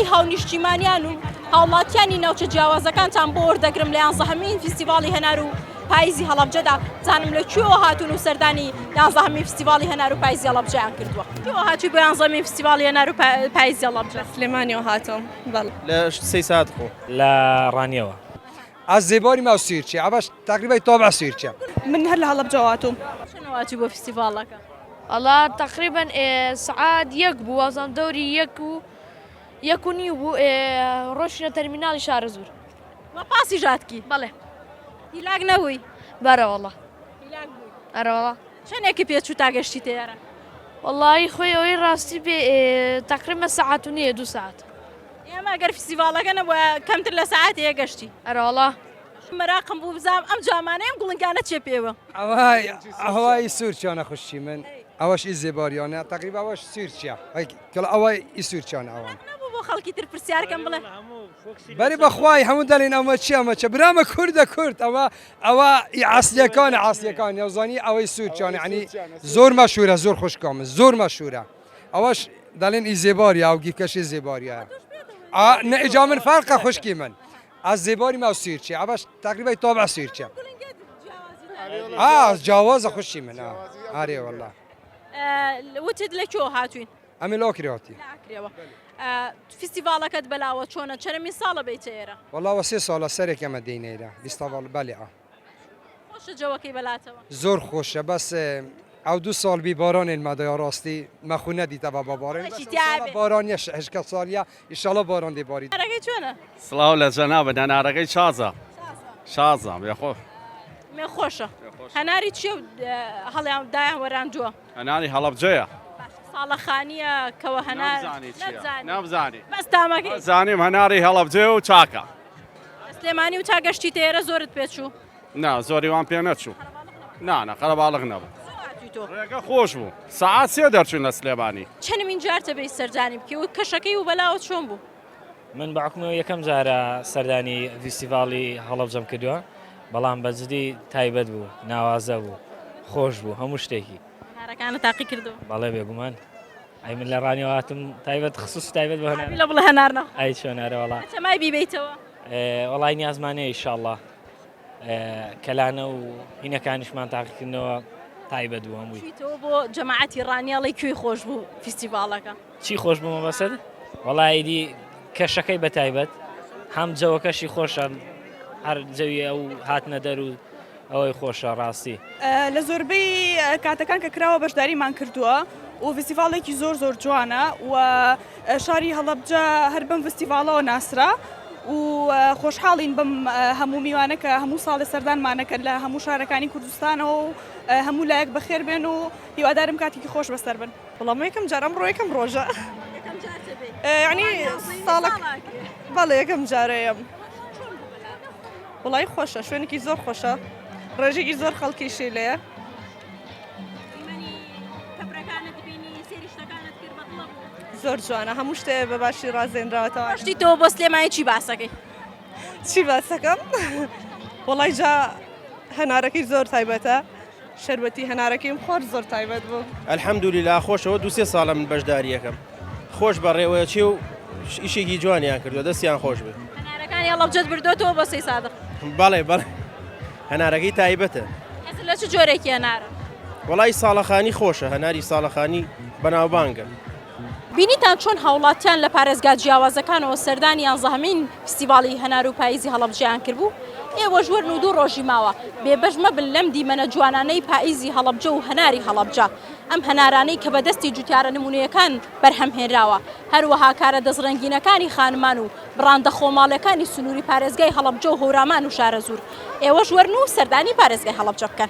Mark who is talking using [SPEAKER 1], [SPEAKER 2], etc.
[SPEAKER 1] ڕای هاونیشتیمانیان و هاوڵاتیانی ناوچە جیاوازەکانتان بۆ وەردەگرم لە یانزەهەمین فیستیڤاڵی هەنار و پاییزی هەڵەبجەدا بزانم لە کوێوە هاتوون و سەردانی یانزەهەمین فیستیڤاڵی هەنار و پاییزی هەڵەبجەیان کردووە. کوێوە هاتووی بۆ یانزەهەمین فیستیڤاڵی هەنار و پاییزی هەڵەبجە؟
[SPEAKER 2] لە سلێمانیەوە هاتووم بەڵێ.
[SPEAKER 3] لە سەی سادق و.
[SPEAKER 4] لە ڕانیەوە.
[SPEAKER 5] ئەز زێباری مە سویرچێ ئەڤەش تەقریبای تابع سویرچە.
[SPEAKER 2] من هەر لە هەڵەبجەوە هاتووم.
[SPEAKER 1] چۆن هاتووی بۆ فیستیڤاڵەکە؟
[SPEAKER 6] وەڵا تەقریبەن سەعات یەک بوو وازانم دەوری یەک و یەک و نیو بوو ڕۆشتینە تەرمیناڵی شارەزوور.
[SPEAKER 1] وە پاسی ژاتکی؟
[SPEAKER 6] بەڵێ.
[SPEAKER 1] هیلاک نەبووی؟
[SPEAKER 6] بەرە وەڵا.
[SPEAKER 1] هیلاک بووی؟
[SPEAKER 6] ئەرە وەڵا.
[SPEAKER 1] چەندێکی پێ چوو تا گەشتی تێرە؟
[SPEAKER 6] وەڵایی خۆی ئەوەی ڕاستی بێ تەقریبەن سەعات و نییە دوو سەعات.
[SPEAKER 1] ئێمە گەر فیستیڤاڵەکە نەبووە کەمتر لە سەعاتێ گەشتی.
[SPEAKER 6] ئەرە وەڵا.
[SPEAKER 1] مەراقم بوو بزانم ئەم جامانەی ئەم گوڵنگانە چێ پێوە.
[SPEAKER 5] ئەوە ئی سوورچیانە خوشکی من ئەوەش ئی زێباریانە تەقریبا ئەوەش سوورچیە کەڵ ئەوە ئی سوورچیانە ئەوان.
[SPEAKER 1] نەبوو بۆ خەڵکی تر پرسیار کەم بڵێ.
[SPEAKER 5] بەری بەخوای هەموو دەڵێن ئەمە چیە ئەمە چە برامە کوردە کورد ئەوە ئەوە ئی عەسلیەکانە عەسلیەکان یاوزانی ئەوەی سوورچیانە یعنی زۆر مەشهورە زۆر خوشکام زۆر مەشهورە ئەوەش دەڵێن ئی زێباریە ئەو گیفکەشی زێباریە ئا نە ئیجا من فەرقە خوشکی من ئەز زێباری مە سویرچێ ئەوەش تقریبا تابع سویرچە ئا جیاوازە خوشکی من ئا ئارێ والله
[SPEAKER 1] وتت لە کوێوە هاتوین؟
[SPEAKER 5] ئەمێ لە ئاکرێ هاتین.
[SPEAKER 1] لە ئاکرێوە. فیستیڤاڵەکەت بەلاوە چۆنە؟ چەنەمین ساڵە بێیتە ئێرە؟
[SPEAKER 5] وەڵا وە سێ ساڵە سەرێک ئەمە دێینە ئێرە فیستیڤاڵ بەلێ ئا.
[SPEAKER 1] خۆشە جەوەکەی بەلاتەوە؟
[SPEAKER 5] زۆر خۆشە بەس ئەو دوو ساڵ بی بارانێ مەدایا ڕاستی مە خو نەدیتەوە بە باران
[SPEAKER 1] بەس ئەو ساڵە
[SPEAKER 5] باران یە هشکە ساڵیە ئیشاڵا باران دێ باری.
[SPEAKER 1] هەنارەکەی چۆنە؟
[SPEAKER 3] سڵاو لە جەنابت هەنارەکەی شازە شازە بێخۆ.
[SPEAKER 1] مێ خۆشە هەناری چیە هەڵیان دایان وەراندووە؟
[SPEAKER 3] هەناری هەڵەبجەیە.
[SPEAKER 1] باشە ساڵەخانیە کەوە هەنار
[SPEAKER 3] نابزانی چیە نابزانی
[SPEAKER 1] بەس تامەکەی
[SPEAKER 3] زانیم هەناری هەڵەبجەیە و چاکە.
[SPEAKER 1] لە سلێمانی و تا گەشتی تێرە زۆرت پێ چوو؟
[SPEAKER 3] نا زۆری وام پێ نەچوو نا نا قەرەباڵغ نەبوو.
[SPEAKER 1] زوو هاتووی تۆ؟
[SPEAKER 3] ڕێگە خۆش بوو سەعات سێ دەرچووین لە سلێمانی.
[SPEAKER 1] چەنمین جارتە بێی سەردانی بکەی و کەشەکەی و بەلاوە چۆن بوو؟
[SPEAKER 4] من بە حوکمەوە یەکەم جارە سەردانی ڤیستیڤاڵی هەڵەبجەم کردووە بەڵام بە جدی تایبەت بوو ناوازە بوو خۆش بوو هەموو شتێکی.
[SPEAKER 1] هەنارەکانت تاقی کردەوە؟
[SPEAKER 4] بەڵێ بێگومان ئەی من لە ڕانیەوە هاتم تایبەت خسوس تایبەت بە هەنار.
[SPEAKER 1] لە بڵێ هەنار نەخۆم.
[SPEAKER 4] ئەی چۆن ئەرێ وەڵا.
[SPEAKER 1] بەتەمای بیبەیتەوە؟
[SPEAKER 4] وەڵای نیازمانەیە ئیشاڵڵا کەلانە و هینەکانیشمان تاقیکردنەوە تایبەت بوو هەمووی.
[SPEAKER 1] چویتەوە بۆ جەماعەتی ڕانیە ئەڵێی کوێی خۆش بوو فیستیڤاڵەکە؟
[SPEAKER 4] چی خۆش بوو مەبەست؟ وەڵا ئیدی کەشەکەی بە تایبەت هەم جەوەکەشی خۆشە هەر جەوی ئەو هاتنە دەر و ئەوەی خۆشە ڕاستی.
[SPEAKER 2] لە زۆربەی کاتەکان کە کراوە بەشداریمان کردووە و ڤستیڤاڵێکی زۆر زۆر جوانە و شاری هەڵەبجە هەر بەم ڤستیڤاڵەوە ناسرا و خۆشحاڵین بەم هەموو میوانە کە هەموو ساڵێ سەردانمانەکەن لە هەموو شارەکانی کوردستانەوە و هەموو لایەک بەخێر بێن و هیوادارم کاتێکی خۆش بەسەر بن. وەڵا من یەکەم جار ئەمڕۆ یەکەم ڕۆژە یعنی ساڵک بەڵێ یەکەم جارەیەم وڵی خۆشە شوێنێکی زۆر خۆشە ڕێژێکی زۆر خەڵکیشی لێیە زۆر جوانە هەموو شتێ بە باشی ڕازێنراوەتەوە
[SPEAKER 1] شتی تۆ بۆ سلێمانی چی باسەکەی
[SPEAKER 2] چی باسەکەم وڵی جا هەنارەکەی زۆر تایبەتە شەربەتی هەنارەکەیم خوارد زۆر تایبەت بوو.
[SPEAKER 3] الحمدللە خۆشەوە دوو سێ ساڵە من بەشداریەکەم خۆش بەڕێوەیەچێ و ئیشێکی جوانیان کردووە دەستیان خۆش بێت.
[SPEAKER 1] هەنارەکانی هەڵەبجەت بردۆتەوە بۆ سەیسادق؟
[SPEAKER 3] بەڵێ بەڵێ هەنارەکەی تایبەتە.
[SPEAKER 1] ئێستا لە چ جۆرێکی هەنارە؟
[SPEAKER 3] وەڵی ساڵەخانی خۆشە هەناری ساڵەخانی بەناوبانگە.
[SPEAKER 1] بینیتان چۆن هاوڵاتیان لە پارێزگا جیاوازەکانەوە سەردانی یانزەهەمین فیستیڤاڵی هەنار و پاییزی هەڵەبجەیان کردبوو؟ ئێوەش وەرن و دوو ڕۆژی ماوە بێبەش مەبن لەم دیمەنە جوانانەی پاییزی هەڵەبجە و هەناری هەڵەبجە، ئەم هەنارانەی کە بە دەستی جوتیارە نمونەیەکان بەرهەم هێنراوە، هەروەها کارە دەستڕەنگینەکانی خانمان و بڕاندە خۆماڵیەکانی سنووری پارێزگای هەڵەبجە و هەورامان و شارەزوور. ئێوەش وەرن و سەردانی پارێزگای هەڵەبجە بکەن.